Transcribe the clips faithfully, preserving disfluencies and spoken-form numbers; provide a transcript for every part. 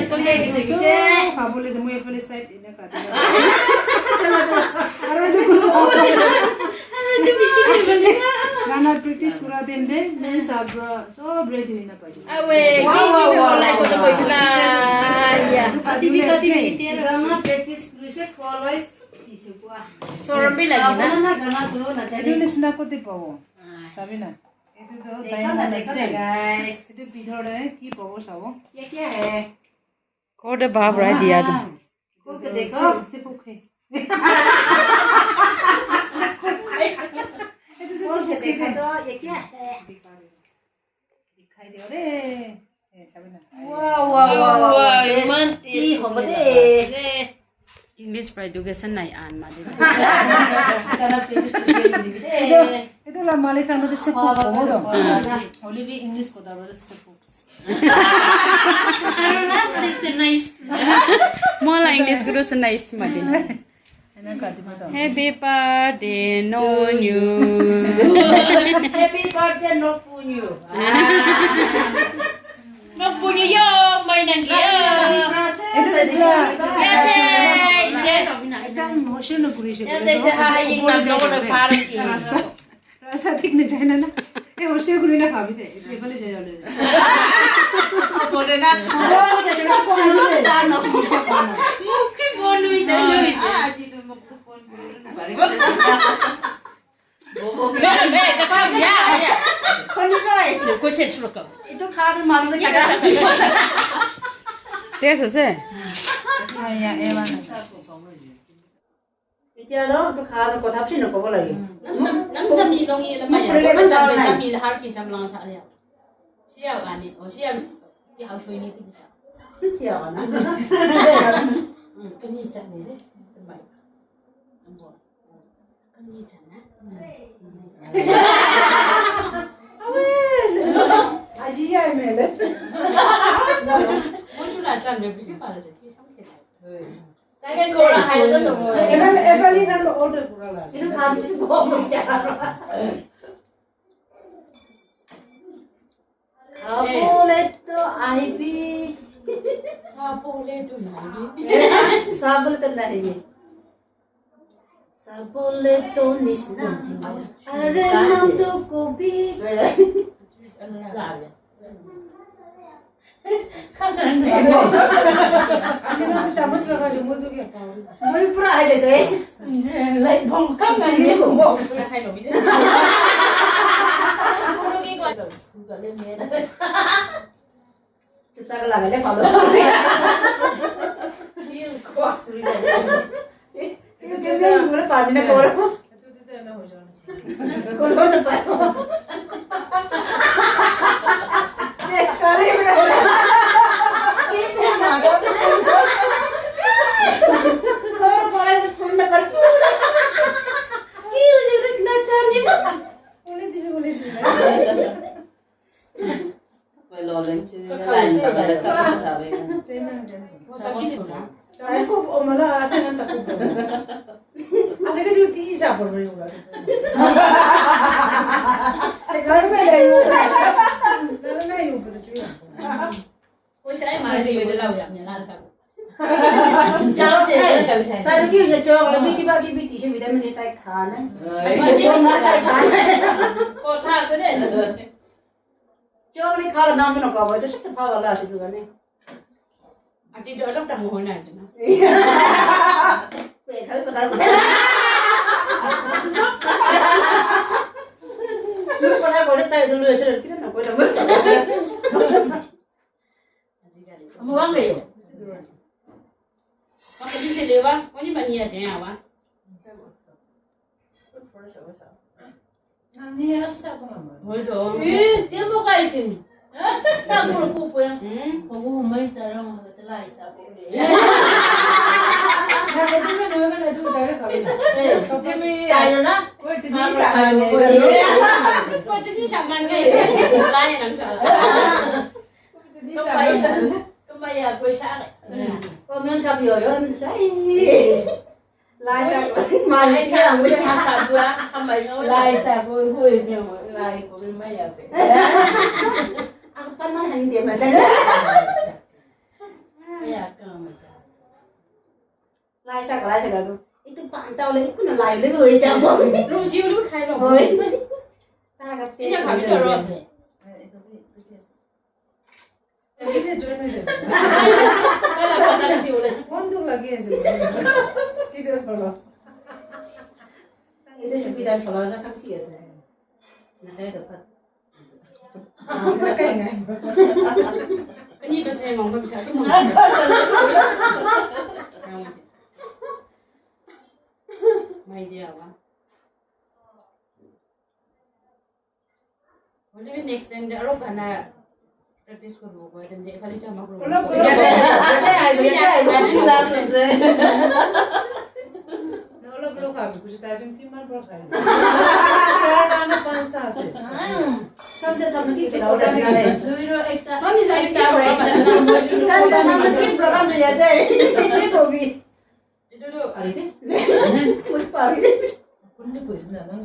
Kol ke kise kise. Khabo le je moi efale side ena kati. Chalo, chalo. Aru etu kono. Gana practice kura time te main sabra sob ready hoina pai. Awe, wow, ki ki wow, wow, like wow, koto wow. Koisila. Yeah. Etu kati bole ase. Gana practice kurise, khua lois, kise kua. Sorom bhi lage na. Gana na, gana kuro na chale. Etu nisna kote pabo. Sabi na. Etu to dekha time na, na dekha ase na, guys. Etu bithor te ki pabo sabo. Ye kya hai? Khoda bhab rai diya tu. Khol ke dekho. Sipuk hai. Etu to sipuk hai. Khol ke dekho to, ye kya hai? Dikhai de re. Eh, sabi na. Wow, wow, wow, wow, wow. Wow, iman tasty hobo de. English para education nai an ma de. Etu, etu la malik khan to sipuk hobo to. Hoile bi English kotha para sipuk. More like English guru se nice mati. Ena kati bata. Happy birthday, no you. Happy birthday, no punyu. No punyu yo, mai nang yo. Etu nisna. Ya te, she. Ekdam emotional kuri se. Ya te, she, ha, ha, yin nam no ko par ki. Rasta thik nahi jai na na. Eh, hoshiyar kuri na khabi de. Efale jai jale. Bole na. Mukh ki bon hui jai, hui jai. Aji to mukh ki bon hui na. Bare. Be, be, be, be, ya, ya. Koni koi? Ko che churo ka. Itu khar malu ke chaga. Taste ase? Ah, ya, eh, one. Etiya lo, to kha to kotha bisi nokobo lage. Nam, nam, nam, tam ni long ye la maya. Mo chule ban cham na. Tam ni la har ki sam lang sa ya. Siya ani, o siya, ya hau shoi ni ki sa. Siya ana. Hmm, kani chan ni de. Mai. Ambo. Kani chan na. Aji ya mele. Mo tu la chan de bisi pala se ki sam ke. Taike kora hai to mo. Efale, efale na lo order kura la. Itu khan tu ko mo ja. Khabole to ahibi. Sabole to nahibi. Sabole to nahibi. Sabole to nisna. Are nam to kobi. Ani na to chamuch laga jo, mui to kya pauri. Mui pura hai jaise. Like bom kam na ni bom. Pura hai lo bhi. Guru ki ko. Chuta ka laga le palo. Ye ko. Ye ke main guru pa dina ko. Kolo na pa. Kare bro. Koro kore to phone na kar. Ki ho jai na charge. Bole dibe, bole dibe. Well, all in children, line, line, line, line, line, line. Ai, ko, o mala, asa ngan takut. Asa ke duty sa por rin uga. Se ghar mein nahi uga. Ghar mein nahi uga. Koi sa mara ke yede lau ya, ne la sa. Jao se, ta ki se chok la, biti ba ki biti se, vitamin ni tai khana. Ai, ba ji na tai khana. Ko tha se ne. Chok ni khala nam no ka ba, to se pha wala se duga ne. Ati do dok ta mo na na. Pe khabi pakar ko. Lu ko na ko ta do lu se ki na ko ta mo. Mo wa ngai. Ko ni se le wa, ko ni ba ni ya te ya wa. Hoi to. Eh, tiempo kai chini. Ta ko ko po ya. Hmm. Ko ko mai sa rang ma ta lai sa ko. Na ko tu no ko na tu ta ka. Eh, so jimi. Tayo na. Ko jimi shaman ne. Ko jimi shaman ne. Lai nang sa. Ko mai. Ko mai ya ko sa. Ko men sa yo yo sai. Lai sa ko, mai sa, mai sa bua, amai sa. Lai sa ko, hui mi mo, lai ko mi mai ya pe. Ako pa man han dia ma sa. Lai sa ka lai sa ka ko. Itu pantau le, itu na lai le ko jabo. Lu si lu khai lo. Oi. Ta ka pe. Ini kami tu ros ni. Ini saya join ni saya. Kalau kata si boleh. Mondu lagi ya sih. Kita salah. Sang itu sudah salah, na sang si ya sih. Na saya dapat. Ini baca yang mau bisa tu mau. My dear, wa. Wala bi next time de aro gana practice koribo ko, then de khali jama koribo. Olop, olop. Yate, yate, yate, yate, yate, last ase. Na olop olop khabi, kuch time kiman bor khai. Char gana panch ta ase. Sunday, Sunday ki program hai. Duiro ekta. Sunday, Sunday ki program hai. Sunday, Sunday ki program hai yate. Dekho bhi. এইটো তো আৰে যে। মই পাৰি। কোনটো কৈছে জানো?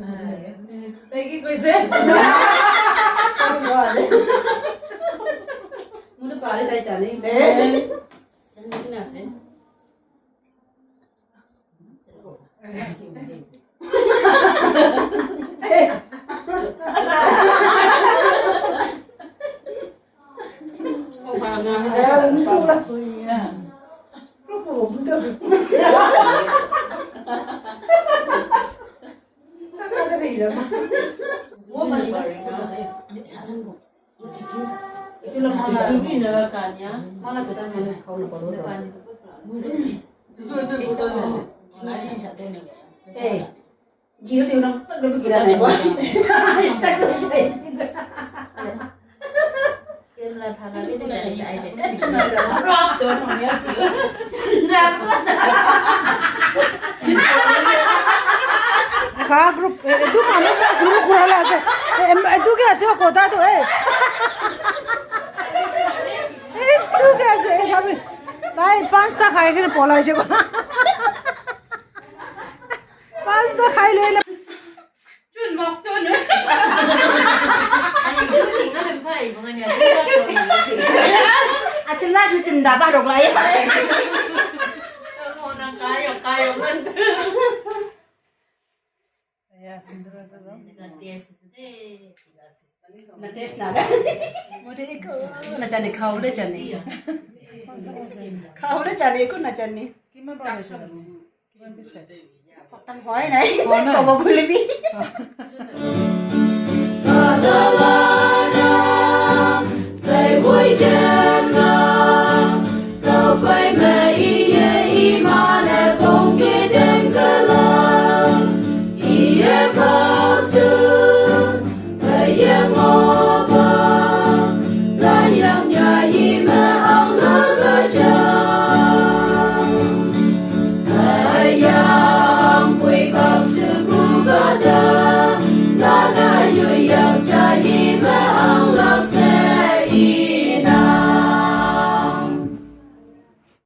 তাই কি কৈছে? মোৰতো পাৰি তাই জানে। জানে কি না আছে? Hey. Gino tiene una cosa che gira nel cuore. Sta cosa è sicura. Ka group, eh, edu manu ka suru kura la ase. Eh, em, edu ke ase ko kota to, eh. Edu ke ase, eh, sabi. Tai panch ta khai kene polai se ko. Panch ta khai le le. Chun mok to no. Ani du ni nga lem phai, mga niya. Acha la ju chun da ba rok lai. Mo na kayo, kayo man. Ya, sundar ase to. Na taste na. Mode ek na jane, khao le jane. Khao le jane, ko na jane. Kima ba hoise? Kiman piece খাইছে? খতম হোৱাই নাই। হোৱা নাই? ক'ব খুলিবি।